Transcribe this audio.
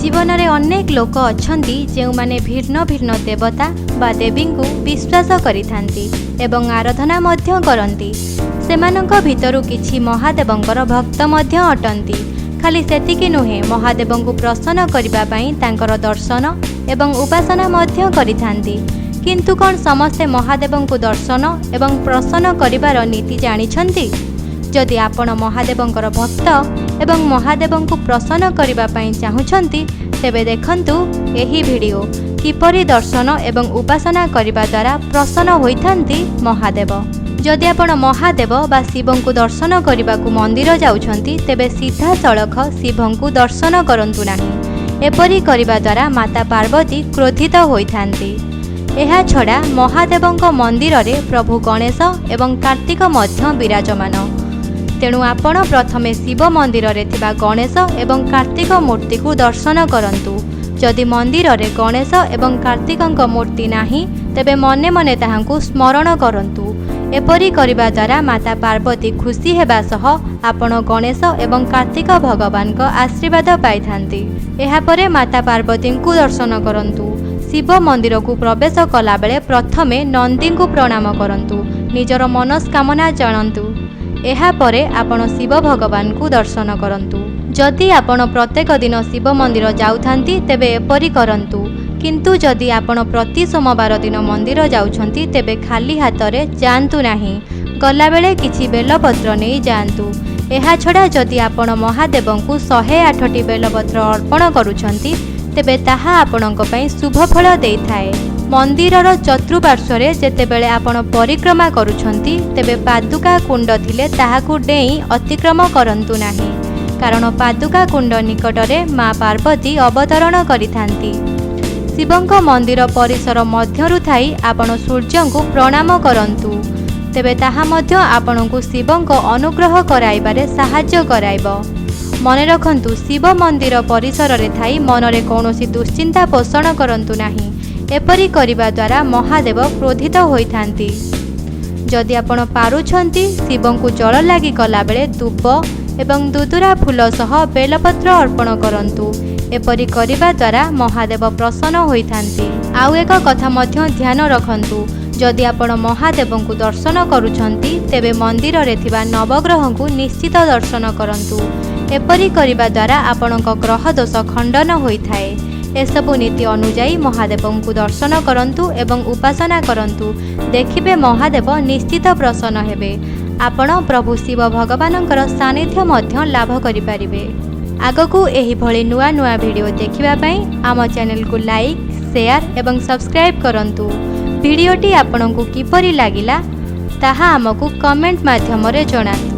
ଜୀବନରେ ଅନେକ ଲୋକ ଅଛନ୍ତି, ଯେଉଁମାନେ ଭିନ୍ନ ଭିନ୍ନ ଦେବତା ବା ଦେବୀଙ୍କୁ ବିଶ୍ୱାସ କରିଥାନ୍ତି ଏବଂ ଆରାଧନା ମଧ୍ୟ କରନ୍ତି। ସେମାନଙ୍କ ଭିତରୁ କିଛି ମହାଦେବଙ୍କର ଭକ୍ତ ମଧ୍ୟ ଅଟନ୍ତି। ଖାଲି ସେତିକି ନୁହେଁ, ମହାଦେବଙ୍କୁ ପ୍ରସନ୍ନ କରିବା ପାଇଁ ତାଙ୍କର ଦର୍ଶନ ଏବଂ ଉପାସନା ମଧ୍ୟ କରିଥାନ୍ତି। କିନ୍ତୁ କ'ଣ ସମସ୍ତେ ମହାଦେବଙ୍କୁ ଦର୍ଶନ ଏବଂ ପ୍ରସନ୍ନ କରିବାର ନୀତି ଜାଣିଛନ୍ତି? ଯଦି ଆପଣ ମହାଦେବଙ୍କର ଭକ୍ତ ଏବଂ ମହାଦେବଙ୍କୁ ପ୍ରସନ୍ନ କରିବା ପାଇଁ ଚାହୁଁଛନ୍ତି, ତେବେ ଦେଖନ୍ତୁ ଏହି ଭିଡ଼ିଓ, କିପରି ଦର୍ଶନ ଏବଂ ଉପାସନା କରିବା ଦ୍ୱାରା ପ୍ରସନ୍ନ ହୋଇଥାନ୍ତି ମହାଦେବ। ଯଦି ଆପଣ ମହାଦେବ ବା ଶିବଙ୍କୁ ଦର୍ଶନ କରିବାକୁ ମନ୍ଦିର ଯାଉଛନ୍ତି, ତେବେ ସିଧାସଳଖ ଶିବଙ୍କୁ ଦର୍ଶନ କରନ୍ତୁ ନାହିଁ। ଏପରି କରିବା ଦ୍ୱାରା ମାତା ପାର୍ବତୀ କ୍ରୋଧିତ ହୋଇଥାନ୍ତି। ଏହାଛଡ଼ା ମହାଦେବଙ୍କ ମନ୍ଦିରରେ ପ୍ରଭୁ ଗଣେଶ ଏବଂ କାର୍ତ୍ତିକ ମଧ୍ୟ ବିରାଜମାନ। ତେଣୁ ଆପଣ ପ୍ରଥମେ ଶିବ ମନ୍ଦିରରେ ଥିବା ଗଣେଶ ଏବଂ କାର୍ତ୍ତିକ ମୂର୍ତ୍ତିକୁ ଦର୍ଶନ କରନ୍ତୁ। ଯଦି ମନ୍ଦିରରେ ଗଣେଶ ଏବଂ କାର୍ତ୍ତିକଙ୍କ ମୂର୍ତ୍ତି ନାହିଁ, ତେବେ ମନେ ମନେ ତାହାଙ୍କୁ ସ୍ମରଣ କରନ୍ତୁ। ଏପରି କରିବା ଦ୍ୱାରା ମାତା ପାର୍ବତୀ ଖୁସି ହେବା ସହ ଆପଣ ଗଣେଶ ଏବଂ କାର୍ତ୍ତିକ ଭଗବାନଙ୍କ ଆଶୀର୍ବାଦ ପାଇଥାନ୍ତି। ଏହାପରେ ମାତା ପାର୍ବତୀଙ୍କୁ ଦର୍ଶନ କରନ୍ତୁ। ଶିବ ମନ୍ଦିରକୁ ପ୍ରବେଶ କଲାବେଳେ ପ୍ରଥମେ ନନ୍ଦୀଙ୍କୁ ପ୍ରଣାମ କରନ୍ତୁ, ନିଜର ମନସ୍କାମନା ଜଣାନ୍ତୁ। ଏହାପରେ ଆପଣ ଶିବ ଭଗବାନଙ୍କୁ ଦର୍ଶନ କରନ୍ତୁ। ଯଦି ଆପଣ ପ୍ରତ୍ୟେକ ଦିନ ଶିବ ମନ୍ଦିର ଯାଉଥାନ୍ତି, ତେବେ ଏପରି କରନ୍ତୁ। କିନ୍ତୁ ଯଦି ଆପଣ ପ୍ରତି ସୋମବାର ଦିନ ମନ୍ଦିର ଯାଉଛନ୍ତି, ତେବେ ଖାଲି ହାତରେ ଯାଆନ୍ତୁ ନାହିଁ। ଗଲାବେଳେ କିଛି ବେଲପତ୍ର ନେଇ ଯାଆନ୍ତୁ। ଏହାଛଡ଼ା ଯଦି ଆପଣ ମହାଦେବଙ୍କୁ 108ଟି ବେଲପତ୍ର ଅର୍ପଣ କରୁଛନ୍ତି, ତେବେ ତାହା ଆପଣଙ୍କ ପାଇଁ ଶୁଭ ଫଳ ଦେଇଥାଏ। ମନ୍ଦିରର ଚତୁଃପାର୍ଶ୍ୱରେ ଯେତେବେଳେ ଆପଣ ପରିକ୍ରମା କରୁଛନ୍ତି, ତେବେ ପାଦୁକା କୁଣ୍ଡ ଥିଲେ ତାହାକୁ ଡେଇଁ ଅତିକ୍ରମ କରନ୍ତୁ ନାହିଁ, କାରଣ ପାଦୁକା କୁଣ୍ଡ ନିକଟରେ ମା ପାର୍ବତୀ ଅବତରଣ କରିଥାନ୍ତି। ଶିବଙ୍କ ମନ୍ଦିର ପରିସର ମଧ୍ୟରୁ ଥାଇ ଆପଣ ସୂର୍ଯ୍ୟଙ୍କୁ ପ୍ରଣାମ କରନ୍ତୁ, ତେବେ ତାହା ମଧ୍ୟ ଆପଣଙ୍କୁ ଶିବଙ୍କ ଅନୁଗ୍ରହ କରାଇବାରେ ସାହାଯ୍ୟ କରାଇବ। ମନେ ରଖନ୍ତୁ, ଶିବ ମନ୍ଦିର ପରିସରରେ ଥାଇ ମନରେ କୌଣସି ଦୁଶ୍ଚିନ୍ତା ପୋଷଣ କରନ୍ତୁ ନାହିଁ। ଏପରି କରିବା ଦ୍ୱାରା ମହାଦେବ କ୍ରୋଧିତ ହୋଇଥାନ୍ତି। ଯଦି ଆପଣ ପାରୁଛନ୍ତି, ଶିବଙ୍କୁ ଜଳ ଲାଗି କଲାବେଳେ ଦୁବ ଏବଂ ଦୁଦୁରା ଫୁଲ ସହ ବେଲପତ୍ର ଅର୍ପଣ କରନ୍ତୁ। ଏପରି କରିବା ଦ୍ୱାରା ମହାଦେବ ପ୍ରସନ୍ନ ହୋଇଥାନ୍ତି। ଆଉ ଏକ କଥା ମଧ୍ୟ ଧ୍ୟାନ ରଖନ୍ତୁ, ଯଦି ଆପଣ ମହାଦେବଙ୍କୁ ଦର୍ଶନ କରୁଛନ୍ତି, ତେବେ ମନ୍ଦିରରେ ଥିବା ନବଗ୍ରହଙ୍କୁ ନିଶ୍ଚିତ ଦର୍ଶନ କରନ୍ତୁ। ଏପରି କରିବା ଦ୍ୱାରା ଆପଣଙ୍କ ଗ୍ରହ ଦୋଷ ଖଣ୍ଡନ ହୋଇଥାଏ। ଏସବୁ ନୀତି ଅନୁଯାୟୀ ମହାଦେବଙ୍କୁ ଦର୍ଶନ କରନ୍ତୁ ଏବଂ ଉପାସନା କରନ୍ତୁ। ଦେଖିବେ, ମହାଦେବ ନିଶ୍ଚିତ ପ୍ରସନ୍ନ ହେବେ। ଆପଣ ପ୍ରଭୁ ଶିବ ଭଗବାନଙ୍କର ସାନ୍ନିଧ୍ୟ ମଧ୍ୟ ଲାଭ କରିପାରିବେ। ଆଗକୁ ଏହିଭଳି ନୂଆ ନୂଆ ଭିଡ଼ିଓ ଦେଖିବା ପାଇଁ ଆମ ଚ୍ୟାନେଲକୁ ଲାଇକ୍, ସେୟାର ଏବଂ ସବସ୍କ୍ରାଇବ୍ କରନ୍ତୁ। ଭିଡ଼ିଓଟି ଆପଣଙ୍କୁ କିପରି ଲାଗିଲା, ତାହା ଆମକୁ କମେଣ୍ଟ ମାଧ୍ୟମରେ ଜଣାନ୍ତୁ।